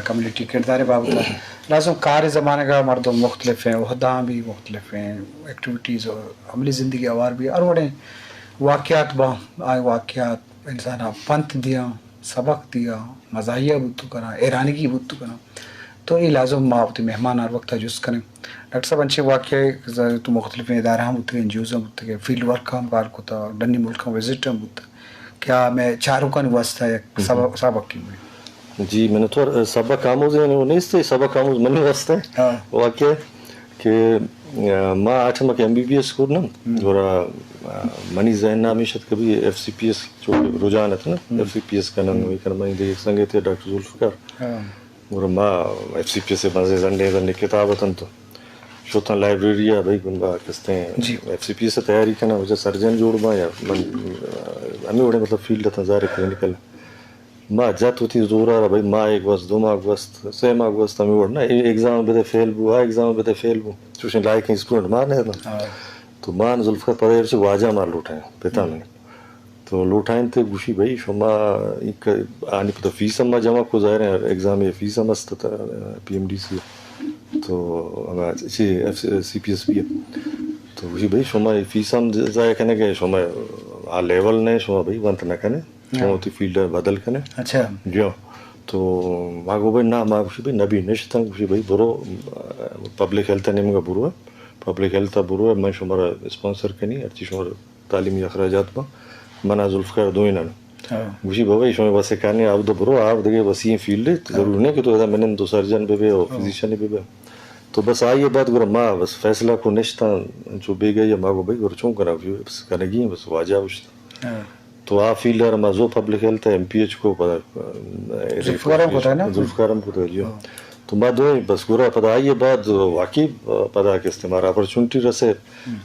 کمیونٹی کردار ءِ بابت ءَ۔ لازم کار ءِ زمانگ ءَ مردم مختلف ایں، عہداں بھی مختلف ایں، ایکٹیویٹیز، عملی زندگی ہوار بھی، ہر وڑیں واقعات باں، آ واقعات انسان ءَ پنت دیاں، سبق دیاں، مزاحیہ بوت کناں، حیرانگی بوت کناں۔ تو اے لازم ما وتی مہمان ہر وقت ءَ جست کنیں۔ ڈاکٹر صاحب، انچیں واقعہ ز-، تو مختلف ادارہ ہم بوتگ، این جی اوز ہم بوتگ، فیلڈ ورک ہم کار کتا، ڈنی ملک ہم وزٹ ہم بوتا، کیا مئے چاروکانی واسطہ یک سبق، سبق کی ہوئی؟ جی، من تو سبق آموز ہیں، وہ نہیں تھے، سبق آموز منی واسطہ ہے۔ ہاں۔ واقعہ کہ، آ، ما آٹھم کے ایم بی بی ایس کور نا، ہم۔ گورا، آ، منی ذہن نا ہمیشہ کبھی ایف سی پی ایس جو رجحان ہے نا، ہم۔ ایف سی پی ایس کا نام ہم۔ وہی کر، منی دے ایک سنگے تھے ڈاکٹر ذوالفقار۔ ہاں۔ گڑا ما ایف سی پی ایس ءِ بازیں زنڈیں زنڈیں کتاب اتنت، شتاں لائبریری ءَ، بھئی گنبا کستیں جی۔ ایف سی پی ایس ءِ تیاری کناں، واجہ سرجن جوڑ باں یا من، ہمے وڑیں مطلب فیلڈ اتاں ظاہر ہے کلینیکل۔ ما جت وتی زور ءَ را، بھئی ماہ ءِ گوست، دو ماہ گوست، سے ماہ گوست، ہمے وڑ نا، اے ایگزام بدے فیل بو، آ ایگزام بدے فیل بو، چوشیں لائقیں اسٹوڈنٹ ما نہ اتاں۔ ہاں۔ تو ما ذوالفقار پدا ایرچی واجہ ما لوٹائیں، پتا ہم۔ منی۔ تو لوٹائینت گوشی، بھئی شما ایک آنی پتہ فیس ہم ما جمع کو، ظاہر ہے ایگزام ءِ فیس ہم است تا پی ایم ڈی سی، تو ہما چی F C P S B. تو گوشی، بھئی شما اے فیس ہم ضائع کنے گئے، شما آ لیول نے، شما بھئی ونت نہ کنے، شما ہاں۔ وتی فیلڈ بدل کنے۔ اچھا۔ جی ہاں۔ تو ما گو، بھئی نا، ما گوشی، بھئی نبی نشتاں، گوشی، بھئی برو، پبلک ہیلتھ نیمگا برو، پبلک ہیلتھ برو، من شما را اسپانسر کنی، ہرچی شما را تعلیمی اخراجات باں، منا ذوالفقار دوئیناں۔ ہاں۔ گوشی، بابا، اے شمئے بس ءِ کار نہ ایں، آ دو برو، آ دگہ وسیعیں فیلڈ اے، ہاں۔ ضرور نہ ایں کہ تو ادا منند و سرجن بہ بئے و ہاں۔ فزیشن بہ بئے۔ تو بس آئی ءَ بعد گڑا ما بس فیصلہ کو نشتاں، چو بیگاہی ءَ ما گو، بھئی، گڑا چون کناں؟ گوشی، بس کنگی ایں، بس واجہ ءَ گوشت۔ ہاں۔ تو آ فیلڈ ءَ را ما زو پبلک ہیلتھ ءَ ایم پی ایچ کو، پدا، اے، ذوالفقار ہم کتا نا؟ ذوالفقار ہم کتا، جی۔ ہاں۔ تو ما دوئیں بس گڑا پدا آئی ءَ بعد واقعی پدا کہ استیں مارا اپرچونٹی رسے۔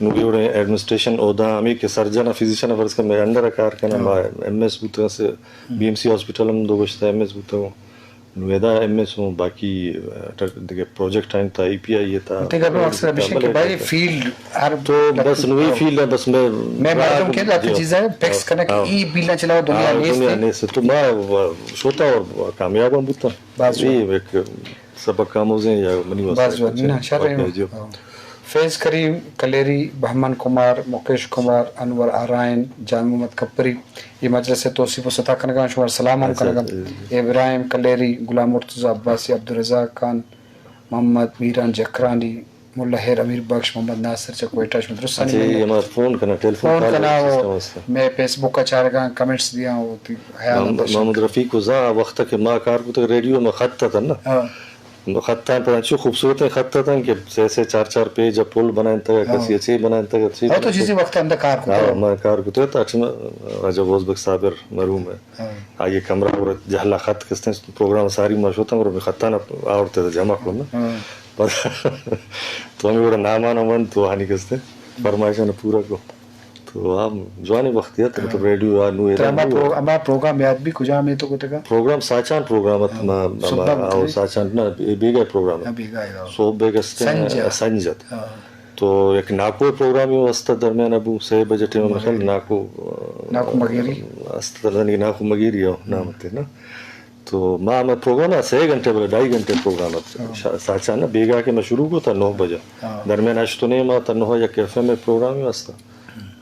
نوں اے وڑیں ایڈمنسٹریشن عہدہ ہمے کہ سرجن ءَ، فزیشن ءَ فرض کن مئے انڈر ءَ کار کناں، ہاں۔ ما ایم ایس بوتگاں، سے بی ایم سی ہاسپٹل ہم دو گوشتہ ایم ایس بوتگاں۔ نوں ادا ایم ایس ہوں، باقی، آ، دگہ پروجیکٹ ایں تا ای پی آئی ءِ تا۔ تئی گپ ءِ مقصد ہمیش ایں کہ بلے بھائی فیلڈ ہر تو بس نوں اے فیلڈ ایں، بس مئے مئے مردم کہ جی۔ چیزاں فکس کناں کہ ہاں۔ اے فیلڈ ءَ چلاو دنیا ہاں، نیست دنیا ایں۔ نیست۔ تو ما شوتا اور کامیاب ہم بوتاں۔ بس اے ایک سبق آموزیں یا منی واسطہ باز جوان، اچھا، نہ، شر ایں۔ اوکے، جی۔ ہاں۔ فیض کریم کلیری، بہمن کمار، مکیش کمار، انور آرائن، جان محمد کپری، اے مجلس ءِ توسیپ و ستا کنگا، شمارا سلام ہم اچھا، کنگا۔ اچھا، جی۔ ابراہیم کلیری، غلام مرتضی عباسی، عبدالرزاق خان، محمد میران جکرانی، ملا ہیر، امیر بخش، محمد ناصر چہ کوئٹہ، شما درستانی اچھا، منت۔ اے ہما فون کنا، ٹیلیفون فون کال کنا، سسٹم است۔ مئے فیس بک ءَ چارگاں، کمنٹس دیاں، وتی خیال محمد، درشان۔ محمد رفیق و زاں وقت کہ ما کار کتگ ریڈیو، ما خط اتن نا۔ ہاں۔ خطاں پر انچو خوبصورتیں خط اتن کہ سے سے چار چار پیج ءَ پل بنائینتگ، ہاں۔ کسی ءَ چے بنائینتگ، چے ہاں، تو بنائینتگ۔ چیزیں وقت اندر کار کتگ۔ ہاں، ما کار کتگ، تا چہ ما واجہ غوث بخش صابر مرحوم ءِ۔ ہاں۔ آئی ءِ کمرہ اور جہلا خط کستیں پروگرام ساری ما شتاں اور خطاں آورت جمع کن۔ ہاں۔ پدا تو ہمے وڑا نامان ونت تو آنی کستیں فرمائشاں پورا کو۔ تو ہم جوانیں وقت ات، مطلب، ہاں۔ ریڈیو آ نوں ترا ادا ہما نوں۔ پرو-، ہما پروگرام یاد بی کجام اے تو کتگا؟ پروگرام ساچان پروگرام ات، ہاں۔ ما، صبح ما، بوتگی؟ آؤ، ساچان نہ، بے-، بیگاہ پروگرام ات۔ ہاں، بیگاہ، ہاں۔ صبح بیگاہ استیں، سنج ات۔ سنج ات۔ ہاں۔ تو یک ناکو پروگرامے است درمیان ابو سے بجے ٹیم مگری۔ خل ناکو، ناکو مگیری۔ است درمیان ناکو مگیری ہو، ہم۔ نام تے نا۔ تو ما، ما پروگرام ءَ سے گھنٹے بلے ڈھائی گھنٹے پروگرام ات۔ ہاں۔ شا-، ساچان ءَ بیگاہ کہ ما شروع کو تا نو بجہ۔ ہاں۔ درمیان ہشت و نیم آ تا نو یک ایف ایم ءِ پروگرامے است۔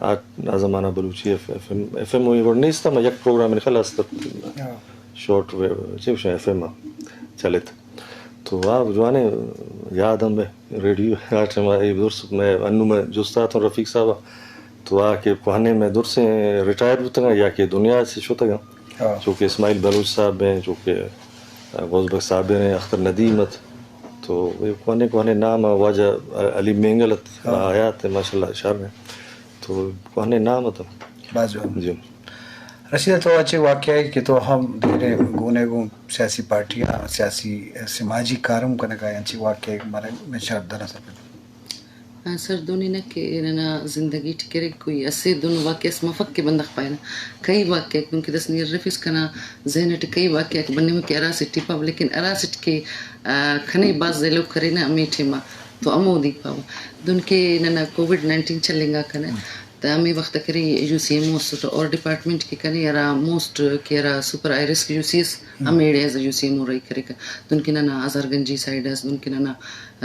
آ، آ زمانہ بلوچی F, F M, F M وہی وڑ نیست، ما یک پروگرام خل است۔ ہاں۔ شارٹ ویو، چی گوشاں، ایف ایم ءَ چلت۔ تو آ جوانیں یاد ہم بے۔ ریڈیو آ ٹائم ءَ اے درس مئے انوں مئے جست اتوں رفیق صاحب ءَ، تو آ کہ کوہنیں مئے درسیں ریٹائر بوتگاں یا کہ دنیا سے شتگاں۔ ہاں۔ چو کہ اسماعیل بلوچ صاحب ایں، چو کہ غوث بخش صابر ایں، اختر ندیم ات۔ تو اے کوہنیں، کوہنیں نام ءَ، واجہ علی مینگل ات، ہاں۔ حیات ایں، ماشاءاللہ شر ایں۔ تو کوہنیں نام ات۔ باز جوان۔ جی۔ رشید، تو اچے واقعہ اے کہ تو ہم دیرے گونے گوں سیاسی پارٹیاں، سیاسی سماجی کارم کنگا، انچی واقعہ اے مارا مچار دنا سر پہ۔ آ، سر دونی نہ کہ ننا زندگی ٹی کرے کوئی اسے دن واقعہ اس مفک کہ بندغ پائے نا۔ کئی واقعہ کیونکہ دس نیر رفیس کنا ذہن ٹی کئی واقعہ کہ بننے کہ اراسٹ ٹی پاو، لیکن اراسٹ کہ، آ، کھنے باز ایلو کرے نا ہمے ٹائما تو ہمودی پاو۔ دن کہ ننا کووڈ نائنٹین چلنگا کنے۔ تہ ہمے وخت کرے یو سی ایم او اسٹ اور ڈپارٹمنٹ کہ کنے ہرا موسٹ کہ ہرا super high risk U C S, ہمیڑے ایز یو سی ایم او رہی کرے کہ دن کہ ننا ہزار گنجی سائیڈ اس، دن کہ ننا،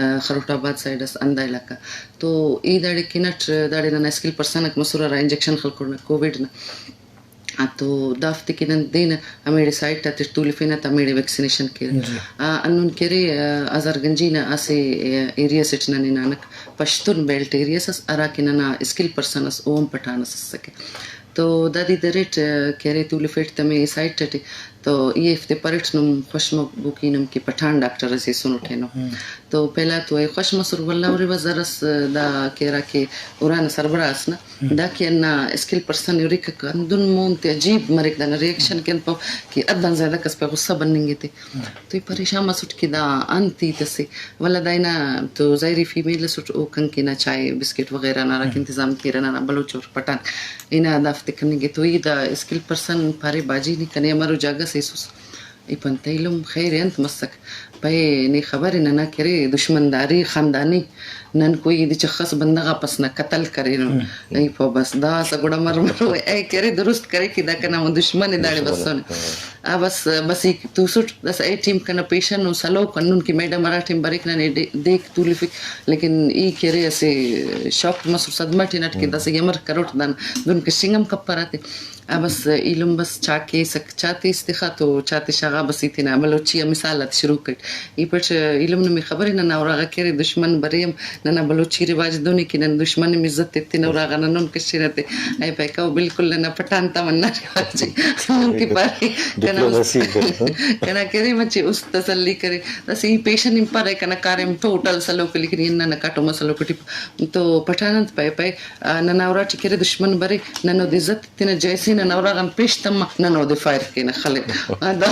آ، خروٹ آباد سائیڈ اس، اندا علاقہ۔ تو ای داڑے کنٹ داڑے ننا اسکل پرسن اک مسر ہرا انجیکشن خلکرنا کوویڈ نا۔ آ، تو دافتے کہ نن دین ہمیڑے سائٹ آتیٹ تولفینہ تہ ہمیڑے ویکسینیشن کیرہ۔ آ، ہندن کہ ارے، آ، ہزار گنجی نا اسہ، آ، ایریا سیٹ ننے ہنانک پشتون بیلٹ ایریاس اس، ہرا کہ ننا اسکل پرسن اس، او ہم پٹھان اس اسکہ۔ تو دادی دریٹ، آ، کہ ارے تولفیٹ تمے سائٹ ٹی، تو ای ہفتے پرٹ نم خوش مبوکی نم کہ پٹھان ڈاکٹر اس ایسونٹ اینو۔ تو پہلا تو اے خوش مسر، ولدا ارے و زرس دا کہ ہرا کہ اران سربراہ اس نا، دا کہ ہندا اسکل پرسن ہریکک، ہندن مون تے عجیب مریک، دانا ریئیکشن کن پاو کہ حدان زیادہ کس پہ غصہ بننگ تے۔ تو ای پریشان مسٹ کہ دا انت ہیت اسے، ولدا ہنا تو ظاہری فیمیل اسٹ، او کنکہ نا چائے بسکٹ وغیرہ نا ہراکہ انتظام کیرہ ننا بلوچ اور پٹھان ہنا دافتے کننگ ء۔ تو ای دا اسکل پرسن پارے باجی نی کنے امرو جاگہ سے ایسوس۔ ای پنت ایلم خیر انت مسک؟ پائے نی خبر ء ننا کہ ارے دشمنداری خاندانی، نن کوئی دی چخس بندغ آپس نا قتل کرینن۔ ای پا بس داسا گڑا مر مرو، اے کہ ارے درست کرے کہ دا کنا ہم دشمن ء داڑے بسن۔ آ بس، بس ای توسٹ، داسا اے ٹیم کنا پیشن و سلوک ہندن کہ میڈم ہرا ٹیم بریک ننے دے-، دیک تولفک، لیکن ای کہ ارے اسہ شاک مسر، صدمہ ٹی نٹ کہ داسا امر کروٹ دان دن کشنگ ہم کپر آتے۔ آ بس ایلم بس چا کیسک، چا تیس تخا تو چا تے شاغا بس ای تینا بلوچی آ مثال آتے شروع کٹ۔ ای پٹ ایلم نمے خبر ء ننا اراغا کہ ارے دشمن برے ہم ننا بلوچی رواج دونے کہ نن دشمن ہم عزت ایتن اراغا ننون کشینہ تے۔ اے پائے کاو بالکل ننا پٹھان تا منا رواج ء۔ نن کہ پارے کنا است-، ڈپلومیسی کرے، ہاں۔ کنا کہ ارے مچے است تسلی کرے۔ داسہ ای پیشن ہم پارے کنا کاریم ٹوٹل سلوک لکھنی ننا کاٹم سلوک ٹی تو پٹھان انت پائے پائے، آ، ننا اراٹی کہ ارے دشمن برے، نن اودے عزت تینا جیسے نن اراغان پیش تما، نن اودے فائر کینہ خلک۔ آ، دا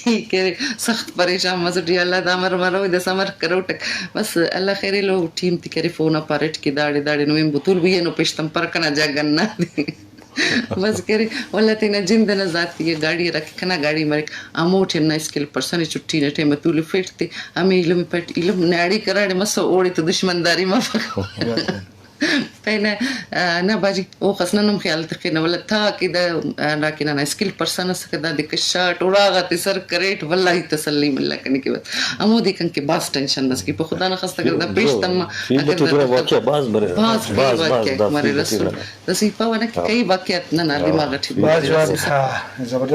ای کہ ارے سخت پریشان مسٹ، یا اللہ دا امر مرو، داسا امر کروٹک۔ بس اللہ خیر ایلو ٹیم تے کہ ارے فون آ پاریٹ کہ داڑے داڑے نمے بتول بھئی اینو پیش تم پر کنا جاگہ نا دے۔ بس کہ ارے، ولدا تینا جند ئنا ذاتی ء گاڑی ہرا کہ کنا گاڑی مریک، ہموٹی ہندا اسکل پرسن ء چھٹی نا ٹائم ء تولفیٹ تے، ہمے ایلم پٹ ایلم نیاڑی کراڑے مسو، اوڑے تو دشمنداری مفک۔ پین، آ، نہ باجی، اوخس نن ہم خیال تخنہ، ولدا تا کہ دا، آ، ہرا کہ ننا اسکل پرسن اسکہ، دادے کشاٹ، اراغاتے سر کریٹ، ولدا ای تسلی ملا کنے کہ بس۔ ہمودے کن کہ بھاز ٹینشن اس کہ پہ خدا نخواستہ اگر دا پیش تما، اگر دا واقعہ بھاز برے، بھاز، بھاز واقعہ مرے رسول۔ داسہ ای پاوہ نہ کہ کئی واقعات ننا دماغ ٹی۔ بھاز جوان، ہاں، زبردست۔